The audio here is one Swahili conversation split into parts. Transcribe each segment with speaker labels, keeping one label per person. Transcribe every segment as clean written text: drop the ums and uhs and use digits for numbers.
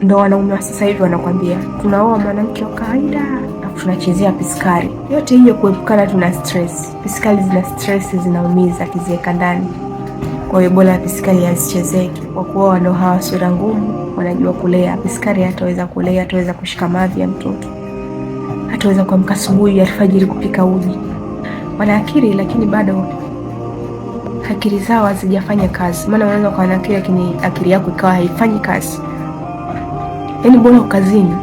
Speaker 1: Ndo wanaume wa sasa hivi wanakwambia tunaoa mwanamke wa kawaida na tunachezea piskari. Yote hiyo kuepukana, tuna stress. Piskari zina stress, zinaumiza kiziweka ndani. Kwa hiyo bora piskari hazichezeki, kwa kuwa ndo hawa sura ngumu, wanajua kulea. Piskari hataweza kulea, hataweza kushika mavi ya mtoto, hataweza kuamka asubuhi alfajiri kupika uji. Wana akili lakini bado akili zao hazijafanya kazi. Maana unaweza kuwa na akili lakini akili yako ikawa haifanyi kazi. Yaani bora ukazini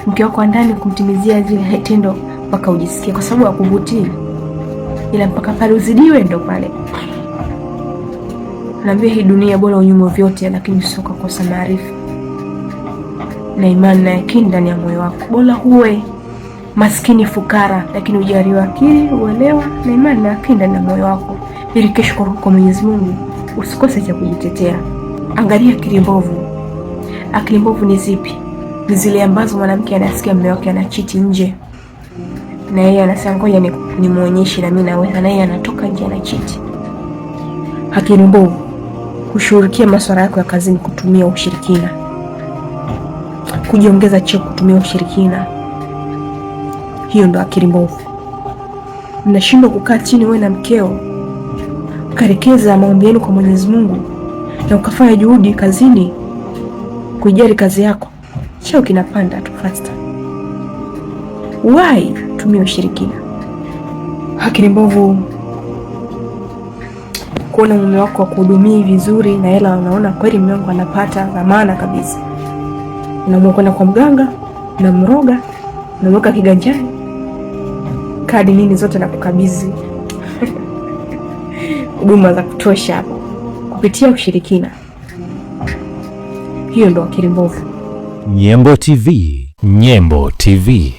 Speaker 1: mke wako ndani kumtimizia zile tendo mpaka ujisikie, kwa sababu hakuvutii, ila mpaka pale uzidiwe, ndo pale naambia hii dunia bora unyume vyote, lakini sio kukosa maarifa na imani na yakini ndani ya moyo wako. Bora huwe maskini fukara, lakini ujaliwe akili, uelewa na imani na yakini ndani ya moyo wako, ili kesho kwa Mwenyezi Mungu usikose cha kujitetea. Angalia akili mbovu. Akili mbovu ni zipi? Ni zile ambazo mwanamke anasikia mume wake anachiti nje, na yeye anasema ngoja nimuonyeshe na mimi naweza, na yeye anatoka nje anachiti. Akili mbovu kushughulikia masuala yako ya kazini kutumia ushirikina, kujiongeza cheo kutumia ushirikina. Hiyo ndo akili mbovu. Mnashindwa kukaa chini wewe na mkeo ukarekeza maombi yenu kwa Mwenyezi Mungu na ukafanya juhudi kazini kuijali kazi yako, cheo kinapanda tu faster. Why tumia ushirikina? Akili mbovu kuona mume wako akuhudumii vizuri na hela, unaona kweli mume wangu anapata dhamana kabisa, unaamua kwenda kwa mganga, unamroga, unamweka kiganjani, kadi nini zote na kukabidhi huduma za kutosha hapo kupitia ushirikina. Hiyo ndo akili mbovu.
Speaker 2: Nyembo TV, Nyembo TV.